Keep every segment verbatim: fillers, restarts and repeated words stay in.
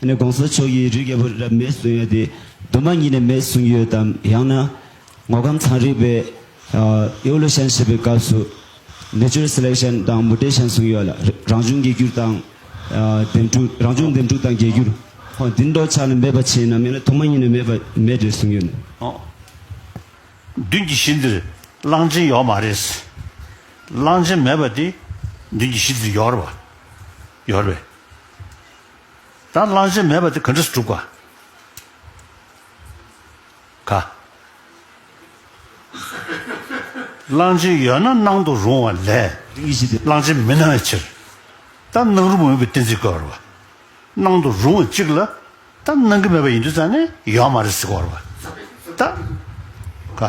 ཨ་ནི་གོང་ས་མཆོག་གིས་རིགས་བརྒྱད་པོ་རབ་མེད་གསུང་ཡོད་དེ། དུ་མ་ཉིད་ནས་མེད་གསུང་ཡོད་དམ། ཡང་ན་ངོ་གམ་ཚན་རིག་པས་ཨ་ཨི་ཝོ་ལུ་ཤན་བྱེད་པའི་སྐབས་སུ་ནེ་ཅུ་རལ་སེ་ལེག་ཤན་དང་མུ་ཊེ་ཤན་གསུང་ཡོད་ལ། རང་བྱུང་རྒྱས་འགྱུར་དང་ཨ་འདེམས་སྒྲུག་རང་བྱུང་འདེམས་སྒྲུག་དང་རྒྱས་འགྱུར། ཧོ་འདི་འདྲ་ཆ་ནས་མེད་པ་བྱས་ན་མེད་ན་དུ་མ་ཉིད་ནས་མེད་པ་མེད་རེད་གསུང་ཡོད་ནས། ཨོ། མདུན་གྱི་གཞི་འདིར་གླང་ཆེན་ཡོད་མ་རེད། གླང་ཆེན་མེད་པ་དེ་མདུན་གྱི་གཞི་འདིར་ཡོད་རེད་པ། ཡོད་རེད་པས། ད་གླང་ཆེན་མེད་པ་དེ་ག་འདྲ་སེ་འགྲུབ་ག་ག་གླང་ཆེན་ཡོད་ན་སྣང་དུ་རུང་བ་ལས། མདུན་གྱི་གཞི་འདིར། གླང་ཆེན་མི་སྣང་བའི་ཕྱིར། ད་སྣང་རུང་མ་ཡིན་པའི་གཏན་ཚིགས་བཀོད་པ་རེད་པ། སྣང་དུ་རུང་བ་གཅིག་ལ། ད་སྣང་གི་མེད་པ་ཡིན་དུས་ཙང་ནས་ཡོད་མ་རེད་ཟེར་གྱི་ཡོད་རེད་པ། ད་ག་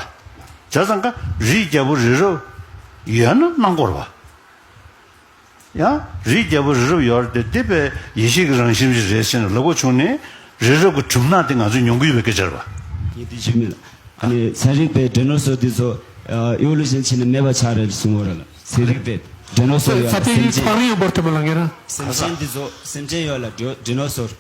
བྱས་ཙང་ཀ་རིགས་བརྒྱད་པོ་རི་རབ་ཡོད་ན་སྣང་གི་ཡོད་རེད་པ། ཡང་རིགས་བརྒྱད་པོ་རི་རབ་ཡོད་རེད་དེ། དེ་དཔེ་ཡེ་ཤེས་ཀྱི་རང་བཞིན་ཅིག་རེད་ཟེར་ནས་ལབ་དགོས་བྱུང་ནས། རི་རབ་ཀྱི་གྲིབ་ནག་དེ་ང་ཚོས་མྱོང་གི་ཡོད་པའི་སྐད་ཆ་རེད་པ། ངས་དེ་ཞུས་མེད་ལ། ཨ་ནི་ཚན་རིག་པས་ཌའི་ནོ་སོར་དེ་ཚོ་ཨ་ཨི་ཝོ་ལུ་ཤན་བྱས་ནས་མེད་པ་ཆགས་རེད་གསུང་གི་ཡོད་རེད་ལ། ཚན་རིག་པས་ཌའི་ནོ་སོར་ཡོད་ས་ལ། ཐག་སེམས་ཅན། རིང་བར་དུ་མ་ལ་ངེས་ར། སེམས་ཅན་དེ་ཚོ་སེམས་ཅན་ཡོད་ལ། ཌའི་ཌའི་ནོ་སོར།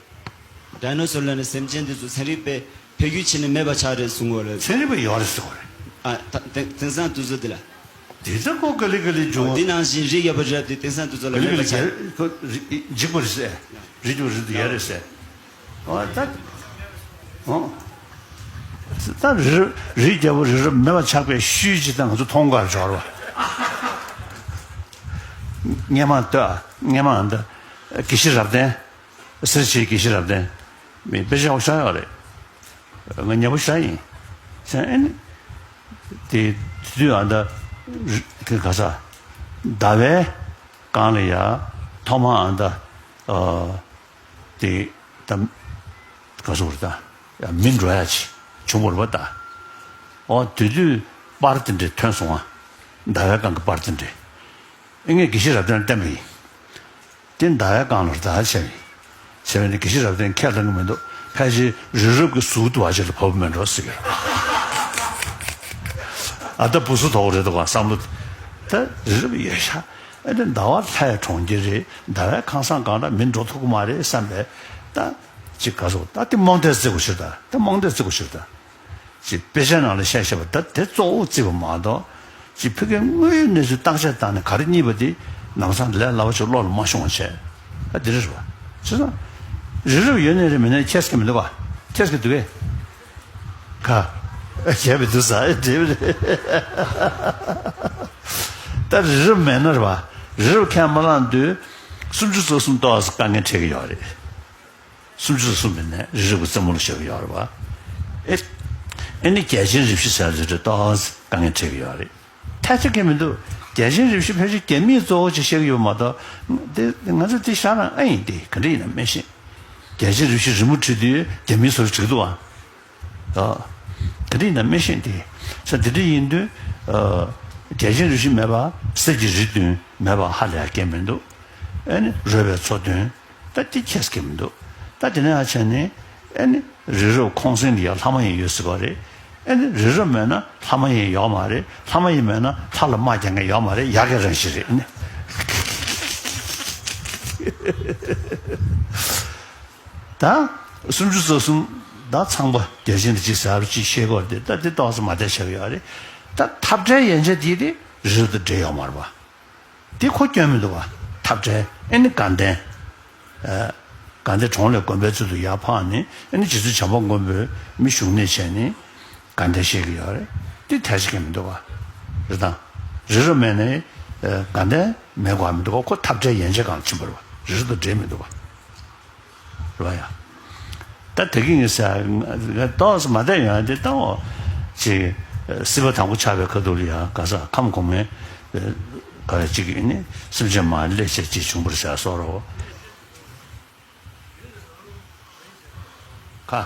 ཌའི་ནོ་སོར་ལབ་ནས་སེམས་ཅན་དེ་ཚོ་ཚན་རིག་པས་འཕེལ་འགྱུར་བྱས་ནས་མེད་པ་ཆགས་རེད་གསུང་གི་ཡོད་རེད། ཚན་རིག་པས་ཡོད་རེད་ཟེར་གྱི་ཡོད་རེད། ཨ་ད་དེང་དེང་སང་དུས་ཚོད་འདི་ལ། དེ་ཚོ་ཁོ་ག་ལེ་ག་ལེ་འབྱུང་བ། འདི་ནང་བཞིན་རིགས་བརྒྱད་པོ་རི་རབ་དེ་དེང་སང་དུས་ཚོད་ལ་ག་ལེ་མེད་པ་ག་ལེ་ཆགས། ཁོ་རིགས་འཇིག་པ་རེད་ཟེར། རིགས་བརྒྱད་པོ་རི་རབ་དེ་ཡོད་རེད་ཟེར། ཨོ་ད། ཨོ། ད་རི་རབ་རིགས་བརྒྱད་པོ་རི་རབ་མེད་པ་ཆགས་པའི་ཤུལ་ཅིག་ད་ང་ཚོ་མཐོང་གར་འབྱོར་བ། སྔས་མ་ལྟོས་ཨ། སྔས་མ་འདི་དགེ་བཤེས་རབ་བརྟན། སེར་བྱེས་དགེ་བཤེས་རབ་བརྟན། མི་དཔེ་ཆ་ཡག་པོ་ཤར་ཡོད་རེད། ང་ཉེ་པོ་ཤར་ཡིན། ཟེར་ཨ་ནི། དེ་དེ་དུས་ཨ་ད་རི་ག་ས་ཟླ་བའི་སྒང་ལ་ཡ་ཐོག་མ་ཨ་ད་ཨ་དེ་ད་ག་སོ་རེད་ད། ཡ་མི་འགྲོ་ཡ་ཆེ་བྱུང་བ་རེད་པ་ད། ཨོ་དེ་དུས་པར་དེ་འདྲ་ཐོན་སོང་ཨ། ཟླ་བའི་སྒང་གི་པར་དེ་འདྲ། ཨེ་ངས་དགེ་བཤེས་རབ་བརྟན་ལ་བསྟན་པ་ཡིན། དེ་ཟླ་བའི་སྒང་ལ་ཟླ་བ་བྱས་པ་ཡིན། བྱས་པ་ཡིན་ན་དགེ་བཤེས་རབ་བརྟན་ཁས་ལེན་གྱི་མི་འདུག་ཕལ་ཆེར་རི་རབ་ཀྱི་ཟུར་དུ་བ་ཅིག་ལ་བབས་མེད་འགྲོ་ཟེར་གི། ཨ་ད་བུ་སུ་དོག་རེད་འདུག་ག་བསམ་བློ། ད་རི་རབ་ཡོད་ཤག་ཨེ་ད་ཟླ་བ་ལྷའི་གྲོང་ཁྱེར་རེད། ཟླ་བའི་ཁང་བཟང་སྒང་ལ་མི་འགྲོ་ཐུབ་ཀྱི་མ་རེད་བསམ་པས། ད་ཅིག་ག་སོ་ད་དེ་རྨོངས་དད་བརྩི་དགོས་ཤེས་ད། དེ་རྨོངས་དད་བརྩི་དགོས་ཤེས་ད། ཅིག་དཔེ་ཆའི་ནང་ལ་བཤད་བཤད་པ་ད་དེ་གཙོ་བོ་བརྩིས་པ་མ་གཏོགས། ཅིག་ཕ་གིའི་དངོས་ཡོད་གནས་ཚུལ་བརྟག་དཔྱད་བཏང་ནས་ག་རེ་རྙེད་པ་དེ་ལམ་སང་ལས་སླ་བ་ཅིག་བློ་ལ་མ་ཤོང་བ་བྱས། ཨ་དེ་རེད་པ། བྱས་ཙང་། རི་རབ་ཡོད་ནའི་རེད་མེད་ནའི་ཁྱད་ཀྱི་མི་འདུག་ག་ཁྱད་ཀྱི་འདུག་གས། ག་བྱས་པའི་དུས་ས་ཨེ་འདྲེས་པ་རེད། ད་རི་རབ་མེད་ན་རེད་པ། རི་རབ་ཁས་མ་བླངས་དུས། སུམ་ཅུ་རྩ་གསུམ་ཏོག་ཙམ་དཀའ་ངལ་འཕྲད་ཀྱི་ཡོད་རེད། སུམ་ཅུ་སོ་གསུམ་པའི་ནས་རི་རབ་ཀྱི་རྩེ་མོ་ལ་བཞག་གི་ཡོད་རེད་པ། ཨེ། ཨེ་ནི་རྒྱལ་ཆེན་རིགས་བཞི་ཟེར་དེ་ཏོག་ཙམ་དཀའ་ངལ་འཕྲད་ཀྱི་ཡོད་རེད། ཐལ་ཆ་གང་ཡང་མི་འདུག་རྒྱལ་ཆེན་རིགས་བཞི་ཕལ་ཆེར་རྒྱ་མིས་གཙོ་བོ་ཅིག་བཤད་ཀྱི་ཡོད་མ་གཏོགས། དེ་ང་ཚོ་དེ་ཤ་རང་ཨ་ཡིན་ཏེ་ག་འདྲ་ཡིན་ན་མི་ཤེས། རྒྱལ་ཆེན་རིགས་བཞི་རི་མོ་བྲིས་དུས་རྒྱ་མིའི་བཟོ་འདྲ་བྲིས་འདུག་ཨ། ཨ། ག་འདྲ་ཡིན་ན་མི་ཤེས་ཏེ། ས་དེ་འདྲ་ཡིན་དུས། ཨ། རྒྱལ་ཆེན་རིགས་བཞི་མེད་པ་གསེར་གྱི་རི་བདུན་མེད་པ་ཧ་ལས་ཡ་གང་ཡང་མི་འདུག་ཨེ་ནི་རོལ་པའི་མཚོ་བདུན། ད་དེ་ཁྱད་ཀྱང་མི་འདུག་ད་དེ་ནས་ཡར་བྱས་ནས་ཨེ་ནི་རི་རབ་ཁོང་སེང་ལ་ཡ་ལྷ་མ་ཡིན་ཡོད་ཟེར་བ་རེད། ཨེ་ནི་རི་རབ་མེད་ན་ལྷ་མ་ཡིན་ཡོད་མ་རེད། ལྷ་མ་ཡིན་མེད་ན་ལྷ་ལ་དམག་རྒྱག་མཁན་ཡོད་མ་རེད། ཡ་གི་རང་བཞིན་རེད་ཨེ་ནི། ད་སུམ་ཅུ་རྩ་གསུམ་ད་ཚངས་པ་རྒྱལ་ཆེན་དེ་ཅིག་ཟེར་བ་ཅིག་བཤད་ཀྱི་ཡོད་རེད་དེ། ད་དེ་ཏོག་ཙམ་མ་བདེ་ཆགས་ཡོད་རེད། ད་འཐབ་བྲལ་ཡན་ཆད་དེ་དེ་རི་རབ་དང་འབྲེལ་ཡོད་མ་རེད་པ། དེ་ཁོ་སྐྱོན་མི་འདུག་པ། འཐབ་བྲལ་ཨེ་ནི་དགའ་ལྡན། ཨ། དགའ་ལྡན་གྲོང་ལས་དགོན་པའི་ཚུལ་དུ་ཡར་འཕགས་ནས་ཨེ་ནི་རྗེ་བཙུན་བྱམས་པ་མགོན་པོས་མི་བཞུགས་གནས་བྱས་ནས་དགའ་ལྡན་བཤད་ཀྱི་ཡོད་རེད། དེ་ཐལ་ཆ་གང་ཡང་མི་འདུག་པ། རེད་དང་། རི་རབ་མེད་ནའི་ཨ་དགའ་ལྡན་མེད་དགོས་པ་མི་འདུག་པ། ཁོ་འཐབ་བྲལ་ཡན་ཆད་སྒང་ལ་ཕྱིན་པ་རེད་པ། རི་རབ་དང་འབྲེལ་མི་འདུག་པ། རེད་པ་ཡ། ད་དེ་གི་ངས་ཟེར་ཏོག་ཙམ་མ་བདེ་ཡོང་ཡ་དེ་ལྟ་འོ། ཅིག་སྲིད་པ་དང་པོ་ཆགས་པའི་ཁ་ཐུག་ལ་ཡ་ག་ས་ཁམས་གོང་མའི་ག་ཅིག་ཡིན་ནི་སེམས་ཅན་མ་ལས་བྱེད་ཅིག་བྱུང་བར་བྱ་སོགས་རོ། ཁ།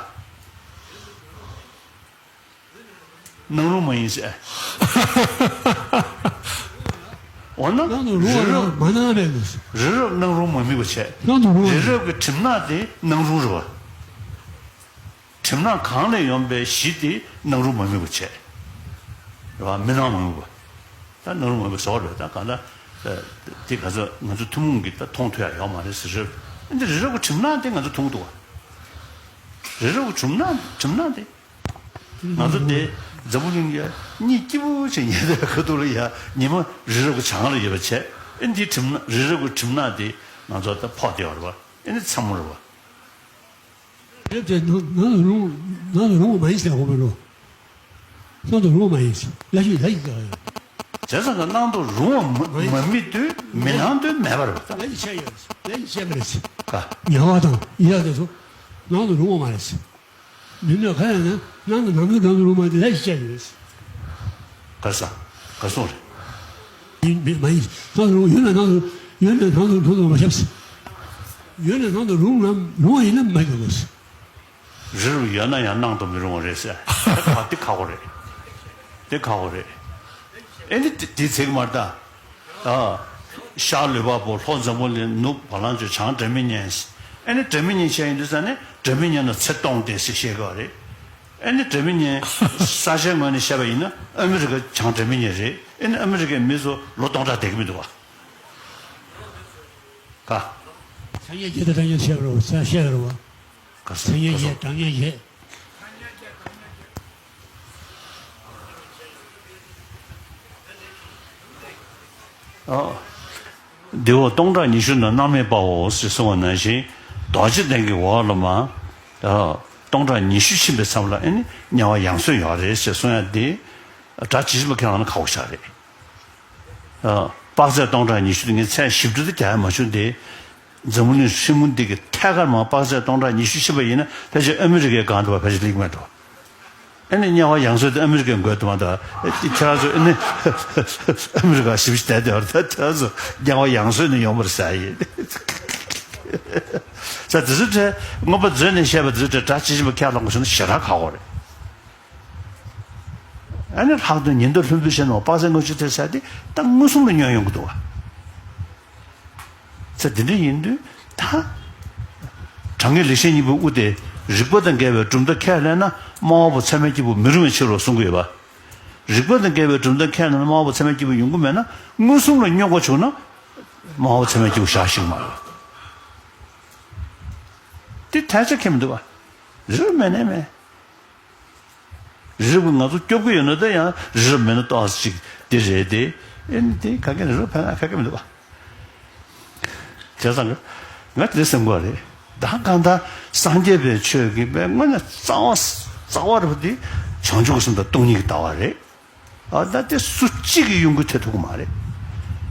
སྣང་རུང་མ་ཡིན་ཟེར། འོ་ན་སྣང་དུ་རུང་རི་རབ་མ་སྣང་རེད་འདུག་རི་རབ་སྣང་རུང་མ་དམིགས་པ་བྱས། སྣང་དུ་རུང་རི་རབ་ཀྱི་གྲིབ་ནག་དེ་སྣང་རུང་རེད་པ། གྲིབ་ནག་གང་ལས་ཡོང་པའི་གཞི་དེ་སྣང་རུང་མ་དམིགས་པ་བྱས། རེད་པ། མི་སྣང་མ་དམིགས་པ། ད་སྣང་རུང་མ་དམིགས་པ་ཟེར་བ་རེད། ད་གང་ལྟར་དེ་ག་ཚོད་ང་ཚོ་ཐུན་མོང་གིས་ད་མཐོང་ཐུབ་ཡ་ཡོད་མ་རེད་ཟེར་རེད། འདི་རི་རབ་ཀྱི་གྲིབ་ནག་དེ་ང་ཚོ་མཐོང་གི་འདུག་པ། རི་རབ་ཀྱི་གྲིབ་ནག་གྲིབ་ནག་དེ། ང་ཚོ་དེ་འཛམ་བུ་གླིང་ཡ་གཉིད་སྐྱིད་པོ་བྱེད་ཉལ་དེ་ཁ་ཐུག་ལ་ཡ་ཉི་མ་རི་རབ་ཀྱི་བྱང་ལ་ཡོད་པ་བྱས། ཨེ་འདི་གྲིབ་ནག་རི་རབ་ཀྱི་གྲིབ་ནག་དེ་ང་ཚོ་ད་ཕོག་བསྡད་ཡོད་རེད་པ། ཨེ་འདི་ཚ་མོ་རེད་པ། རེད་དེ་ནང་ནང་དུ་རུང་ནང་དུ་རུང་བ་མ་ཡིན་ཟེར་གོ་མི་འགྲོ། ནང་དུ་རུང་བ་མ་ཡིན་ཟེར། ལ་ཞིག་ལ་ཞིག་ཟེར་ག་ཡོད། བྱས་ཙང་ཀ་ནང་དུ་རུང་བ་མ་མ་མི་དུས་མི་ནང་དུ་མེད་པ་རེད་ད། ལ་ཞིག་བྱས་ཡོད་རེད། ལ་ཞིག་བྱས་པ་རེད་ཟེར། ཀ་ཉལ་བ་དང་ཡིད་ལ་དེ་ཚོ་ནང་དུ་རུང་བ་མ་རེད་ཟེར། མི་ནུས་ག་ཡང་ན་ནང་དུ་ནང་དུ་ནང་དུ་རུང་བ་དེ་ལ་ཞིག་བྱས་ཡོད་རེད་ཟེར། ག་ས་ག་སོང་རེད། ཡིན་མི་མ་ཡིན། ནང་དུ་རུང་ཡོད་ན་ནང་དུ་ཡོད་ན་ནང་དུ་ནང་དུ་མ་ཤབ་ཟེར། ཡོད་ན་ནང་དུ་རུང་ན་རུང་བ་ཡིན་ན་མ་ཡོད་དགོས་ཟེར། རི་རབ་ཡོད་ན་ཡང་ནང་དུ་མི་རུང་བ་རེད་ཟེར། ད་དེ་ཁག་པོ་རེད། དེ་ཁག་པོ་རེད། ཨེ་ནི་དེ་དེ་ཚིག་མ་ད། ཨ། ཤར་ལུས་འཕགས་པོ་ལྷོ་འཛམ་བུ་གླིང་ནུབ་བ་ལང་སྤྱོད་བྱང་སྒྲ་མི་སྙན། ཨེ་ནི་སྒྲ་མི་སྙན་བཤད་ཡིན་དུས་ཙ་ནས་སྒྲ་མི་སྙན་ན་ཚེ་སྟོང་བསྡད་ཟེར་བཤད་ཀྱི་རེད། ཨེ་ནི་སྒྲ་མི་སྙན་ས་ཆའི་ངོས་ནས་བཤད་པ་ཡིན་ན་ཨ་མི་རི་ཀ་བྱང་སྒྲ་མི་སྙན་རེད། ཨེ་ནི་ཨ་མི་རི་ཀའི་མི་ཚོ་ལོ་སྟོང་ཕྲག་བསྡད་ཀྱི་མི་འདུག་བ། ག་ཚ་ཉེ་རྒྱས་དང་གྲང་ཉེ་བཤད་པ་རེད་བ། ས་བཤད་པ་རེད་བ། ག་ཚ་ཉེ་རྒྱས་གྲང་ཉེ་རྒྱས། ཨ། འདི་འོ་སྟོང་ཕྲག་ཉི་ཤུ་ན་སྣང་མེད་པའོ་ཞེས་གསུངས་པ་ནང་བཞིན། རྡོ་རྗེ་གདན་གྱི་འོག་ལ་མ། ཨ། སྟོང་ཕྲག་ཉི་ཤུ་ཕྱིན་པའི་མཚམས་ལ་ཨེ་ནི་དམྱལ་བ་ཡང་སོས་ཡོད་རེད་ཞེས་གསུང་ཡ་འདི། སྒྲ་ཇི་བཞིན་པ་ཁྱེད་རང་ལ་ཁག་པོ་ཞིག་རེད། ཨ། དཔག་ཚད་སྟོང་ཕྲག་ཉི་ཤུ་དེ་ངས་ཚད་ཞིབ་ཏུ་དེ་རྒྱག་ཡ་མ་བྱུང་སྟེ། འཛམ་བུ་གླིང་ཧྲིལ་མོ་འདི་གི་ཐད་ཀར་མར་དཔག་ཚད་སྟོང་ཕྲག་ཉི་ཤུ་ཕྱིན་པ་ཡིན་ན་ཕལ་ཆེར་ཨ་མི་རི་ཀའི་སྒང་དུ་བ་ཕལ་ཆེར་སླེབས་མེད་འགྲོ། ཨ་ནི་དམྱལ་བ་ཡང་སོས་དེ་ཨ་མི་རི་ཀའི་མགོའི་དུ་མ་ད། ཁྱེད་རང་ཚོ་ཨ་ནི་ཨ་མི་རི་ཀ་ཞིབ་ཞིབ་བསྡད་དེ་བར་ད་ཁྱེད་རང་ཚོ་དམྱལ་བ་ཡང་སོས་ནས་ཡོང་བར་ཟ་ཡིན། ས་དེ་ཚོ་བྲལ་མངོན་པ་མཛོད་ནས་བཤད་པ་དེ་ཚོ་བྲལ་སྒྲ་ཇི་བཞིན་པ་ཁས་བླངས་དགོས་བྱུང་ན་ཞེ་དྲག་ཁག་པོ་རེད། ཨ་ནི་ལྷག་དོན་ཉིན་ལྟར་ལྷུན་པོའི་ཞལ་ནས་དཔག་ཚད་ལྔ་བཅུ་ཐེར་ཟེར་དེ་ད་མངོན་སུམ་ལ་བསྙོན་ཡོང་གི་འདུག་བ། ཚེ་འདི་འདྲ་ཡིན་དུས་ད། དྲང་ངེས་ལེགས་བཤད་སྙིང་པོའི་དབུ་དེ་རིགས་པ་དང་འགལ་བའི་གྲུབ་མཐའ་ཁས་ལེན་ན་དམའ་བ་པོ་ཚད་མའི་སྐྱེས་བུ་མི་རུང་བའི་ཕྱིར་རོ་གསུང་གི་ཡོད་པ། རིགས་པ་དང་འགལ་བའི་གྲུབ་མཐའ་ཁས་ལེན་ན་དམའ་བ་པོ་ཚད་མའི་སྐྱེས་བུ་ཡོང་གི་མེད་ན་མངོན་སུམ་ལ་བསྙོན་དགོས་བྱུང་ན་དམའ་བ་པོ་ཚད་མའི་སྐྱེས་བུ་བཞག་ཤེས་ཀྱི་མ་རེད། དེ་ཐལ་ཆ་ཁེལ་མི་འདུག་བ། རིགས་པ་མེད་ནའི་མེད། རི་རབ་ང་ཚོ་སྐྱོབ་ཀྱི་ཡོད་ན་ད་ཡང་རི་རབ་མེད་ན་ཏོག་ཙམ་ཅིག་དེ་རེད་དེ། ཨེ་ནི་དེ་ག་གེ་རི་རབ་ཕན་ན་ཕན་གི་མི་འདུག་བ། བྱས་ཙང་ང་དེ་སེམས་ཁོ་རེད། ད་གང་ལྟར་སངས་རྒྱས་པའི་ཆོས་ཀྱི་དཔེ་དངོས་གནས་རྩ་བ་རྩ་བ་རུ་དེ་བྱང་ཆུབ་ཀྱི་སེམས་དང་སྟོང་ཉིད་ཀྱི་ལྟ་བ་རེད། ཨ་ད་དེ་སུ་གཅིག་གིས་གཡོ་འགུལ་ཐེབས་ཐུབ་ཀྱི་མ་རེད།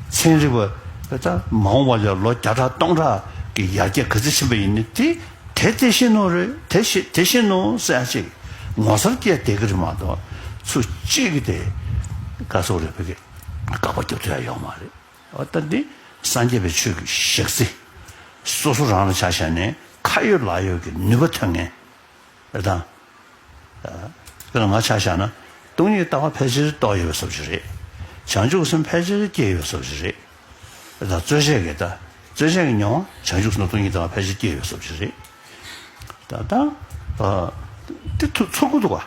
ཚན་རིག་པ་ད་མ་འོངས་པ་ལ་ལོ་བརྒྱ་ཕྲག་སྟོང་ཕྲག་གི་ཡར་རྒྱས་ག་ཚོད་ཕྱིན་པ་ཡིན་ནའི་དེ་དེ་དེ་བཞིན་ནོ་རེད། དེ་བཞིན་དེ་བཞིན་ནོ་ཟེར་ཡ་ཅིག་ངོ་མཚར་སྐྱེ་བསྡད་ཀྱི་རེད་མ་གཏོགས་ཚུར་གཅིག་གིས་དེ་ག་སོག་རེད་བོད་ཀྱི་དགག་པ་རྒྱབ་ཐུབ་ཡ་ཡོད་མ་རེད། འོ་ད་འདི་སངས་རྒྱས་པའི་ཆོས་ཀྱི་ཞག་རྩི། སོ་སོ་རང་ལ་ཆ་བཞག་ནས་ཁ་ཡོད་ལག་ཡོད་ཀྱི་ནུས་པ་ཐོན་མཁན་རེད་དང་། དཔེར་ན་ང་ཆ་བཞག་ན་སྟོང་ཉིད་ལྟ་བ་ཕལ་ཆེར་རྟོགས་ཡོད་པའི་བཟོ་ཅིག་རེད། བྱང་ཆུབ་སེམས་ཕལ་ཆེར་སྐྱེས་ཡོད་བཟོ་ཅིག་རེད། ད་རྩོད་བཤད་ཀྱི་ད་རྩོད་བཤད་ཀྱི་མྱོང་བ་བྱང་ཆུབ་སེམས་དང་སྟོང་ཉིད་ལྟ་བ་ཕལ་ཆེར་སྐྱེས་ཡོད་བཟོ་ཅིག་རེད། ད་ད་ཨ་དེ་ཐུ་ཚོར་གི་འདུག་བ།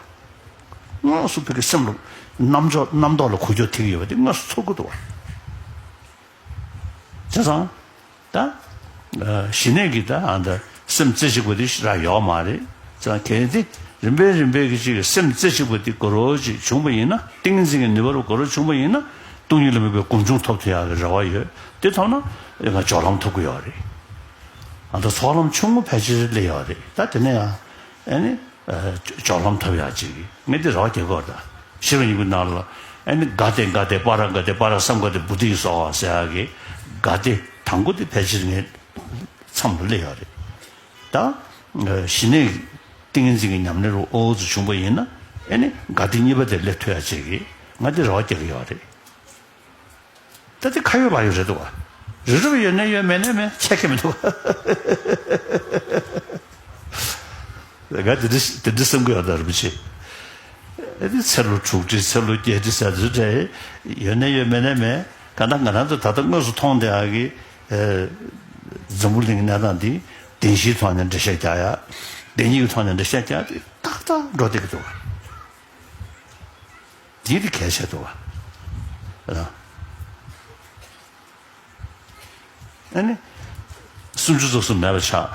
དངོས་སུ་བོད་ཀྱི་སེམས་ལ་རྣམ་འཇོག་རྣམ་རྟོག་ལ་འགུལ་སྐྱོད་ཐེབས་ཀྱི་ཡོད་པ་དེ་དངོས་སུ་ཚོར་གི་འདུག་བ། བྱས་ཙང་ད་ཨ་ཞི་གནས་ཀྱི་ད་ཨ་ད་སེམས་རྩེ་གཅིག་པ་དེ་རག་ཡོད་མ་རེད། ཙང་གལ་ཏེ་རིམ་པས་རིམ་པས་ཀྱི་ཅིག་སེམས་རྩེ་གཅིག་པ་དེ་དགོས་རོགས་ཅིག་བྱུང་བ་ཡིན་ན། ཏིང་ངེ་འཛིན་གྱི་ནུས་པ་རུ་དགོས་རོགས་བྱུང་བ་ཡིན་ན། སྟོང་ཉིད་ལ་དམིགས་པའི་སྒོམ་བྱུང་ཐོབ་ཐུབ་ཡག་གི་རེ་བ་ཡོད། དེ་ཐོབ་ན་ང་སྦྱོར་ལམ་ཐོབ་ཀྱི་ཡོད་རེད། ཨ་ད་ཚོགས་ལམ་ཆུང་ངུ་ཕལ་ཆེར་སླེབས་ཡོད་རེད། ད་དེ་ནས་ཡང་ཨ་ནི་ཨ་སྦྱོར་ལམ་ཐོབ་ཡག་ཅིག་ངས་དེ་རེ་བ་རྒྱག་གི་ཡོད་རེད། ད་ཤེས་རབ་སྙིང་པོའི་ནང་ལ་ཨ་ནི་ག་ཏེ་ག་ཏེ་པཱ་ར་ག་ཏེ་པཱ་ར་སཾ་ག་ཏེ་བོ་དྷི་སྭཱ་ཧཱ་ཟེར་ཡག་གི་ག་ཏེ་དང་པོ་དེ་ཕལ་ཆེར་ངའི་མཚམས་ལ་སླེབས་ཡོད་རེད། ད་ཨ་ཞི་གནས་ཏིང་ངེ་འཛིན་གྱི་ཉམས་ལེན་རུ་ཨོ་ཙམ་བྱུང་པ་ཡིན་ན། ཨ་ནི་ག་ཏེ་གཉིས་པ་དེ་སླེབས་ཐུབ་ཡག་ཅིག་གི་ང་དེ་རེ་བ་རྒྱག་གི་ཡོད་རེད། ད་དེ་ཁ་ཡོད་ལག་ཡོད་རེད་འདུག་བ། རི་རབ་ཡོད་ན་ཡོད་མེད་ན་མེད་ཁྱད་ཁྱད་མི་འདུག་བ། ང་དེ་འདྲ་དེ་འདྲ་བསམ་གི་ཡོད། ད་རིན་པོ་ཆེ། ཨ་དེ་ཚེ་ལོ་དྲུག་ཁྲི་ཚེ་ལོ་བརྒྱད་ཁྲི་ཟེར་དུས་དེ་ཡོད་ན་ཡོད་མེད་ན་མེད། གང་ལྟར་ང་རང་ཚོ་ད་ལྟ་དངོས་སུ་མཐོང་བསྡད་ཡག་གི་ཨ་འཛམ་བུ་གླིང་གི་གནས་སྟངས་འདི་བདེན་བཞིའི་ཐོག་ནས་འགྲེལ་བཤད་རྒྱག་ཡག་བདེན་གཉིས་ཀྱི་ཐོག་ནས་འགྲེལ་བཤད་རྒྱག་ཡག་དེ་ཏག་ཏག་འགྲོ་བསྡད་ཀྱི་འདུག་བ། འདི་དེ་གལ་ཆེ་འདུག་བ། ཨ་ནི། སུམ་ཅུ་རྩ་གསུམ་མེད་པ་ཆགས།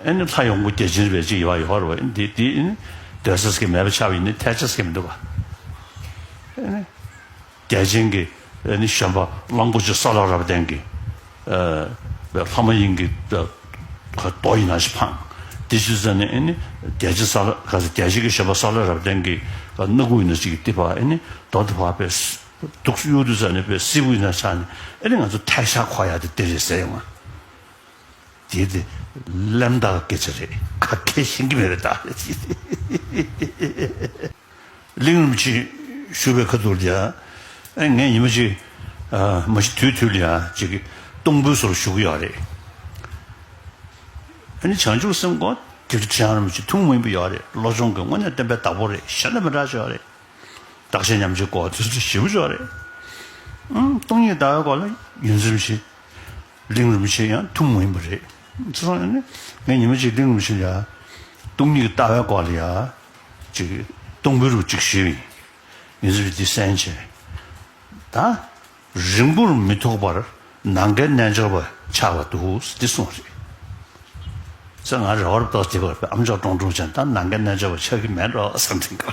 ཨེ་ནི་ལྷ་ཡོང་སྒོ་བརྒྱ་བྱིན་རེད་ཅིག་ཡོད་ཡོད་རེད་བ། ཨེ་ནི་དེ་དེ་ཨེ་ནི་སྡོད་ས་ཟེར་གི་མེད་པ་ཆགས་པ་ཡིན་ན་ཐལ་ཆ་ཟེར་གི་མི་འདུག་ག་ཨེ་ནི་བརྒྱ་བྱིན་གྱི་ཨེ་ནི་བཞོན་པ་གླང་པོ་ཆེ་ས་ལ་རབ་བརྟན་གྱི་ཨ་ལྷ་མ་ཡིན་གྱི་ཨ་རྡོ་ཡིན་ན་ཞིག་འཕངས། དེ་ཅི་ཟེར་ནས་ཨེ་ནི་བརྒྱ་བྱིན་ས་ལ་ག་ཟེར་བརྒྱ་བྱིན་གྱི་བཞོན་པ་ས་ལ་རབ་བརྟན་གྱི་ཨ་སྣ་ཁུག་ཡིན་ན་ཞིག་གི་ཏི་ཕ་ཨེ་ནི་རྡོ་ཏི་ཕ་པས་འདུག་གཡུག་དུས་ཙ་ནས་པས་སིལ་བུ་ཡིན་ན་ཆགས་ནས་ཨེ་ནི་ང་ཚོ་ཐལ་ཤ་འཁོར་ཡ་དེ་དེ་རེད་ཟེར་ཡོང་ང་། དེ་དེ་གླེན་རྟགས་སྐད་ཆ་རེད། ཁ་སྐད་ཤེས་ཀྱི་མེད་པའི་རྟགས་རེད། གླིང་རིན་པོ་ཆེ་བཞུགས་པའི་ཁ་ཐུག་ལ་ཡ། ཨེ་ངས་ཉི་མ་གཅིག་ཨ་མ་གཞི་དུས་དུས་ལ་ཡ་ཅིག་གཏོང་ཕོད་བཟོ་རུ་བཞུགས་ཀྱི་ཡོད་རེད། ཨ་ནི་བྱང་ཆུབ་སེམས་ཁོ་དེ་དུས་ཁྲི་བྱང་རིན་པོ་ཆེ་ཐུན་མོང་མ་ཡིན་པ་ཡོད་རེད། བློ་སྦྱོང་གི་དངོས་གནས་བསྟན་པའི་བདག་པོ་རེད། གཞན་དང་མི་འདྲ་ཆོག་རེད། བདག་གཞན་མཉམ་བརྗེའི་སྐོར་དེ་ཚོ་ཞེ་པོ་ཅིག་ཡོད་རེད། ཨང་སྟོང་ཉིད་ལྟ་བའི་སྐོར་ལ་ཡོངས་འཛིན་ཞིག་གླིང་རིན་པོ་ཆེ་ཡང་ཐུན་མོང་མ་ཡིན་པ་རེད། ཚེ་སང་ནི་ངས་ཉི་མ་གཅིག་གླིང་རིན་པོ་ཆེ་ལ་ཡ་སྟོང་ཉིད་ཀྱི་ལྟ་བའི་སྐོར་ལ་ཡ་ཅིག་གཏོང་ཕོད་རུ་ཅིག་ཞུས་པ་ཡིན། ཡོངས་འཛིན་འདི་གསན་བྱས། ད་རིང་པོར་མི་ཐོགས་པར་ནམ་མཁའི་རྣལ་འབྱོར་པ་ཆགས་པ་འདུག་འདི་གསུངས་རེད། ཚེ་ང་རེ་བར་ཏོག་དེ་བར་ཨམ་ཅོག་ཀྲོང་ཀྲོང་ཅན་ད་ནམ་མཁའི་རྣལ་འབྱོར་པ་ཆགས་ཀྱི་མེད་འགྲོ་བསམ་དེ་འགོ་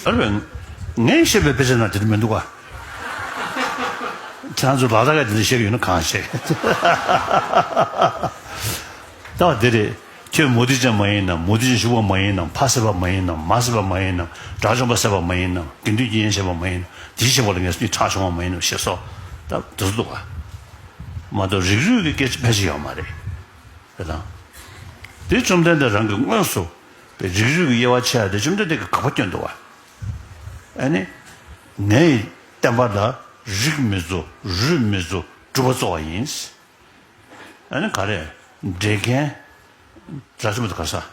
ཨ་རེ་ངས་བཤད་པའི་དཔེ་ཆ་ན་དེ་འདྲ་མི་འདུག་ག་ཁྱེད་ཚོ་ལ་དྭགས་ཀ་དེ་འདྲ་བཤད་ཀྱི་ཡོད་ན་གང་བཤད། ད་དེ་རེད། ཁྱོད་མུ་སྟེགས་ཅན་མ་ཡིན་ནམ། མུ་སྟེགས་ཅན་ཞུགས་པ་མ་ཡིན་ནམ། ཕ་བསད་པ་མ་ཡིན་ནམ། མ་བསད་པ་མ་ཡིན་ནམ། དགྲ་བཅོམ་པ་བསད་པ་མ་ཡིན་ནམ། དགེ་འདུན་གྱི་དབྱེན་བྱས་པ་མ་ཡིན་ནམ། དེ་བྱས་པ་ལ་ངས་སུ་ཁྲག་ཕྱུང་བ་མ་ཡིན་ནམ་ཞེས་སོགས་ད་དེ་ཚོ་འདུག་ག་མ་གཏོགས་རིགས་རུས་ཀྱི་སྐད་ཆ་ཕལ་ཆེར་ཡོད་མ་རེད། རེད་དང་། དེ་བཅོམ་ལྡན་འདས་རང་གི་དངོས་སུ་རིགས་རུས་ཀྱི་དབྱེ་བ་ཕྱེ་ཡ་དེ་བཅོམ་ལྡན་འདས་ཀྱིས་དགག་པ་བསྐྱོན་འདུག་ག་ཨ་ནི། ངའི་བསྟན་པ་ལ་རིགས་མི་གཙོ། རུས་མི་གཙོ། སྒྲུབ་པ་གཙོ་བ་ཡིན། ཨ་ནི་ག་རེ། འདྲེ་མཁན། དགྲ་བཅོམ་པ་དེ་ག་ས།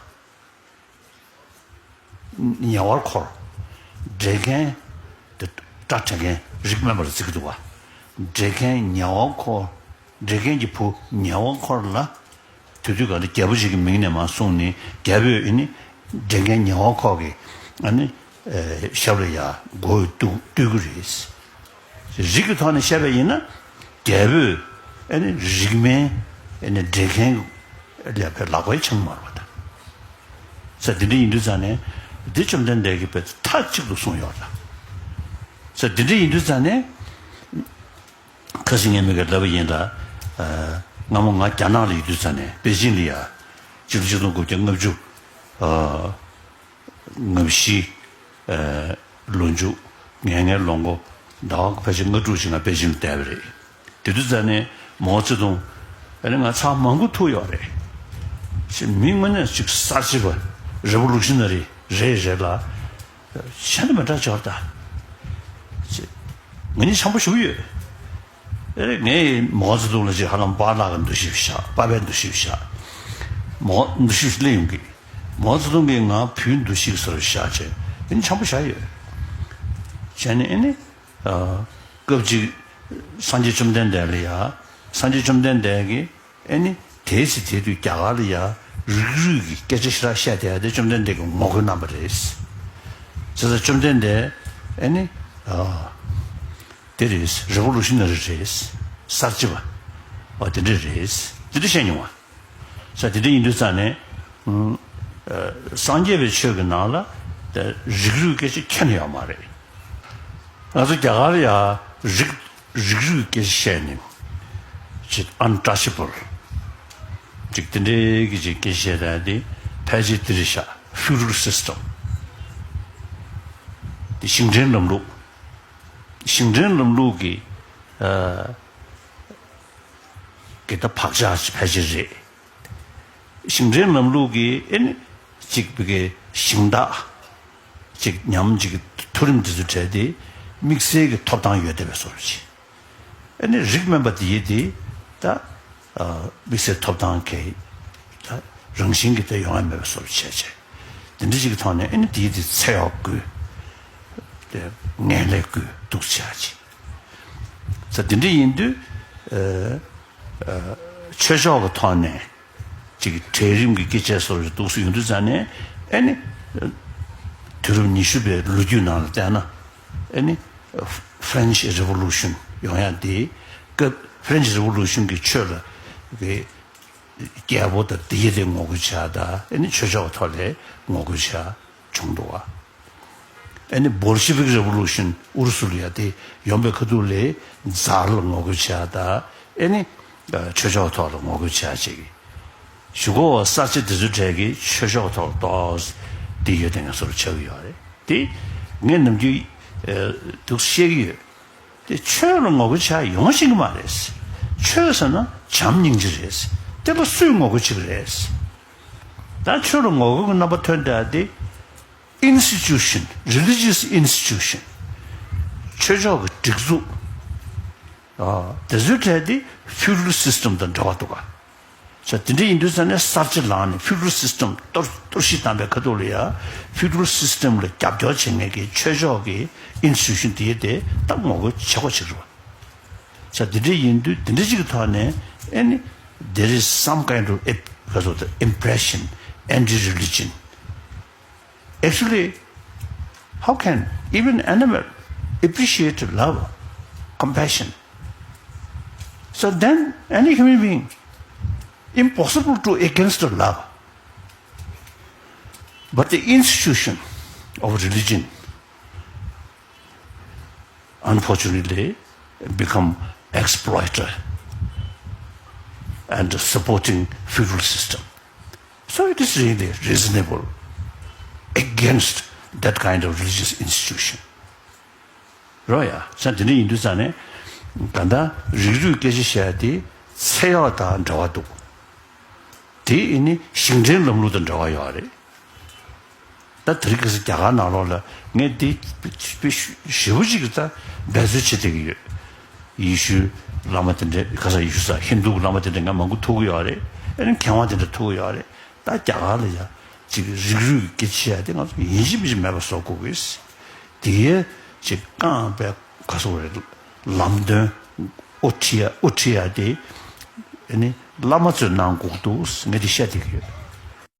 ཉེ་བར་འཁོར། འདྲེ་མཁན། དེ་སྐྲ་བྲེག་མཁན་རིགས་དམན་པར་བརྩི་གི་འདུག་ག་འདྲེ་མཁན་ཉེ་བར་འཁོར། འདྲེ་མཁན་གྱི་བུ་ཉེ་བར་འཁོར་ལ། དེ་དུས་ག་ལ་རྒྱལ་པོ་ཞིག་གི་མིང་ནས་མར་གསུངས་ནས་རྒྱལ་པོས་ཨ་ནི་འདྲེ་མཁན་ཉེ་བར་འཁོར་གྱི་ཨ་ནི་ཨེ་ཞབས་ལ་ཡ་མགོ་བོས་གཏུག་གཏུག་གི་རེད། རིགས་ཀྱི་ཐོག་ནས་བཤད་པ་ཡིན་ན་རྒྱལ་པོས་ཨ་ནི་རིགས་དམན་ཨ་ནི་འདྲེ་མཁན་ལ་ཕར་ལག་པས་འཆང་མ་རེད་པ་ད། ས་འདི་འདྲ་ཡིན་དུས་ཙང་ནས་འདི་བཅོམ་ལྡན་འདས་ཀྱིས་དཔེ་མཐའ་གཅིག་ཏུ་གསུངས་ཡོད་ལ། ས་འདི་འདྲ་ཡིན་དུས་ཙང་ནས། ཁ་སང་ངས་མི་ག་ལབ་པ་ཡིན་ལ། སྔ་མོ་ང་རྒྱ་ནག་ལ་ཡོད་དུས་ཙང་ནས་པེ་ཅིང་ལ་ཡ། ཆིག་སྟོང་ཆིག་སྟོང་དགུ་བརྒྱ་ལྔ་བཅུ། ལྔ་བཞི། ལོ་མཇུག་ངལ་ངལ་ལོ་མགོ་ཟླ་བ་ཕལ་ཆེར་ལྔ་དྲུག་ཅིག་ང་པེ་ཅིང་ལ་བསྡད་པ་རེད། དེ་དུས་ཙང་ནས་མའོ་ཙེ་ཏུང་ཨ་ནི་ང་ཚར་མང་པོ་ཐུག་ཡོད་རེད། ཅེས་མི་དངོས་གནས་ཅིག་གསར་བརྗེ་པ་རི་བོ་ལུ་ཤི་ན་རི་རེད་རེད་ལ། གཞན་དང་མི་འདྲ་ཆགས་ད། ཅེས། ང་གཉིས་འཆམ་པོ་ཞུ་གི་ཡོད། ཨེ་ངས་མའོ་ཙེ་ཏུང་ལ་ཅིག་ཧ་ལམ་པཱ་ལགས་ཀྱི་འདུ་ཤེས་བཞག་པཱ་ཕའི་འདུ་ཤེས་བཞག་མའོ་འདུ་ཤེས་སླེབས་ཡོང་གི་མའོ་ཙེ་ཏུང་གིས་ང་བུའི་འདུ་ཤེས་སོར་བཞག་བྱས་ཨེ་ནི་འཆམ་པོ་བཞག་ཡོད། བྱས་ནས་ཨེ་ནི། སྐབས་གཅིག་སངས་རྒྱས་བཅོམ་ལྡན་འདས་ལ་ཡ། སངས་རྒྱས་བཅོམ་ལྡན་འདས་ཀྱིས་ཨེ་ནི་དེའི་ཚེ་དེ་དུས་རྒྱ་གར་ལ་ཡ་རིགས་རུས་ཀྱི་སྐད་ཆ་ཞེ་དྲག་བཤད་བསྡད་ཡ་དེ་བཅོམ་ལྡན་འདས་ཀྱིས་ངོ་རྒོལ་གནང་བ་རེད། བྱས་ཙང་བཅོམ་ལྡན་འདས་ཨེ་ནི། དེ་རེད། རི་བོ་ལུ་ཤི་ན་རི་རེད། གསར་བརྗེ་པ། འོ་དེ་འདྲ་རེད། དེ་འདྲ་བཤད་མྱོང་བ། ས་དེ་འདྲ་ཡིན་དུས་ཙང་ནས། སངས་རྒྱས་པའི་ཆོས་ཀྱི་ནང་ལ་རིགས་རུས་སྐད་ཆ་ཁྱོན་ནས་ཡོད་མ་རེད། ང་ཚོ་རྒྱ་གར་ཡ་རིགས་རིགས་རུས་སྐད་ཆ་བཤད་ནས་ཅིག་untouchable ཅིག་དེ་འདྲའི་གི་ཅིག་སྐད་ཆ་བཤད་ད་དེ་ཕལ་ཆེར་དེ་རེད་ཤག feudal system དེ་ཞིང་བྲན་ལམ་ལུགས། ཞིང་བྲན་ལམ་ལུགས་ཀྱི་ཨ་གི་ད་བག་ཆགས་ཕལ་ཆེར་རེད། ཞིང་བྲན་ལམ་ལུགས་ཀྱི་ཨེ་ནི་གཅིག་པའི་གི་ཞིང་བདག་གཅིག་ཉམས་གཅིག་མཐོ་རིམ་དེ་ཚོ་གྲས་དེ་དམིགས་བསལ་གྱི་ཐོབ་ཐང་ཡོད་བསྡད་པའི་བཟོ་འདྲ་ཅིག་ཨེ་ནི་རིགས་དམན་པ་དེ་ཡི་དེ་ད་དམིགས་བསལ་ཐོབ་ཐང་གི་ད་རང་བཞིན་གྱི་དེ་ཡོང་ཡ་མེད་པའི་བཟོ་འདྲ་བྱས་བྱས་དེ་འདྲ་ཅིག་གི་ཐོག་ནས་ཨེ་ནི་དེ་ཡི་དེ་འཚེ་བ་བསྐུལ་དེ་ངན་ལས་བསྐུལ་སྡུག་ཅག་ཅིག་ས་དེ་འདྲ་ཡིན་དུས། ཆོས་ཕྱོགས་ཀྱི་ཐོག་ནས་ཅིག་གྲལ་རིམ་གྱི་སྐད་ཆ་སོགས་ཏོག་ཙམ་ཡོང་དུས་ཙང་ནས་ཨེ་ནི། དུས་རབས་ཉི་ཤུ་པའི་ལོ་རྒྱུས་ནང་ལ་བལྟས་ན་ཨེ་ནི། French Revolution ཡོང་ཡ་དེ་སྐབས་French Revolution གྱི་ཆོས་ལ་གི་རྒྱལ་པོ་དང་དེ་ཡི་དེ་ངོ་རྒོལ་བྱ་དང་ཨེ་ནི་ཆོས་ཕྱོགས་ཐོག་ལས་ངོ་རྒོལ་བྱ་བྱུང་འདུག་བ། ཨེ་ནི་Bolshevik Revolution ཨུ་རུ་སུ་ལ་ཡ་དེ་ཡོང་པའི་ཁ་ཐུག་ལས་ཛར་ལ་ངོ་རྒོལ་བྱ་དང་ཨེ་ནི་ཆོས་ཕྱོགས་ཐོག་ལ་ངོ་རྒོལ་བྱ་བྱེད་ཀྱི། གཞུག་གུ་གསར་བརྗེ་དེ་ཚོའི་གྲས་ཀྱིས་ཆོས་ཕྱོགས་ཐོག་ཏོག་ཙམ་དེ་ཡོད་དེ་ངས་སོར་ཆགས་ཀྱི་ཡོད་རེད། དེ་ངས་ནམ་རྒྱུན་འདུག་བཤད་ཀྱི་ཡོད། དེ་ཆོས་ལ་ངོ་རྒོལ་བྱ་ཡོང་ཤེས་ཀྱི་མ་རེད། ཆོས་ཟེར་ན་བྱམས་སྙིང་རྗེ་རེད། དེ་ལ་སུས་ངོ་རྒོལ་བྱེད་ཀྱི་རེད། ད་ཆོས་ལ་ངོ་རྒོལ་གྱི་རྣམ་པ་ཐོན་བསྡད་དེ་institution, religious institution, ཆོས་ཕྱོགས་ཀྱི་སྒྲིག་འཛུགས། ཨ། དེ་ཚོའི་གྲས་དེ་feudal system དང་འབྲེལ་བ་འདུག་ག་ས་དེ་འདྲ་ཡིན་དུས་ཙང་ནས་གསར་བརྗེ་ལངས་ནས་feudal system གཏོར་གཏོར་བཤིག་བཏང་པའི་ཁ་ཐུག་ལ་ཡ་feudal system ལ་རྒྱབ་སྐྱོར་བྱེད་མཁན་གྱི་ཆོས་ཕྱོགས་ཀྱི་institution དེ་དེ་ད་ངོ་རྒོལ་བྱེད་དགོས་ཆགས་རེད་བ། ས་དེ་འདྲ་ཡིན་དུས་དེ་འདྲ་ཅིག་གི་ཐོག་ནས་ཨེ་ནི་there is some kind of ep- ག་ཟེར་དགོས་རེད། Impression, anti-religion. Actually, how can even animal appreciate love, compassion? So then, any human being, impossible to against the love. But the institution of religion, unfortunately, become exploiter and supporting feudal system. So it is really reasonable against that kind of religious institution. རོ་ཡ། ས་དེ་འདྲ་ཡིན་དུས་ཙང་ནས་ད་ལྟ་རིགས་རུས་སྐད་ཆ་བཤད་དེ་ཚེ་གཡོག་དང་འབྲེལ་བ་འདུག་དེ་ཨེ་ནི་ཞིང་བྲན་ལམ་ལུགས་དང་འབྲེལ་བ་ཡོད་རེད། ད་དེ་རིང་ཁ་སང་རྒྱ་གར་ནང་ལོགས་ལ་ངས་འདི་དཔེ་ཞེ་པོ་ཅིག་ད་འབད་རྩོལ་བྱེད་བསྡད་ཀྱི་ཡོད། ཡེ་ཤུ་བླ་མ་དེ་འདྲ་ཁ་སང་ཡེ་ཤུ་ས་ཧིན་དུ་གི་བླ་མ་དེ་འདྲ་ང་མང་པོ་ཐུག་གི་ཡོད་རེད། ཨ་ནི་མཁས་དབང་དེ་འདྲ་ཐུག་གི་ཡོད་རེད། ད་རྒྱ་གར་ལ་ཡ་ཅིག་རིགས་རུས་ཀྱི་སྐད་ཆ་ཡ་དེ་ང་ཚོ་ཡིན་གཅིག་མིན་གཅིག་མེད་པ་བཟོ་དགོས་ཀྱི། དེ་ཡས་ཅིག་རྐང་པའི་ག་སོགས་རེད། ལམ་སྟོན་དབུ་ཁྲིད་ཡ་དབུ་ཁྲིད་ཡ་དེ་ཨ་ནི་བླ་མ་ཚོས་གནང་དགོས་འདུག་ངས་དེ་བཤད་བསྡད་ཀྱི་ཡོད།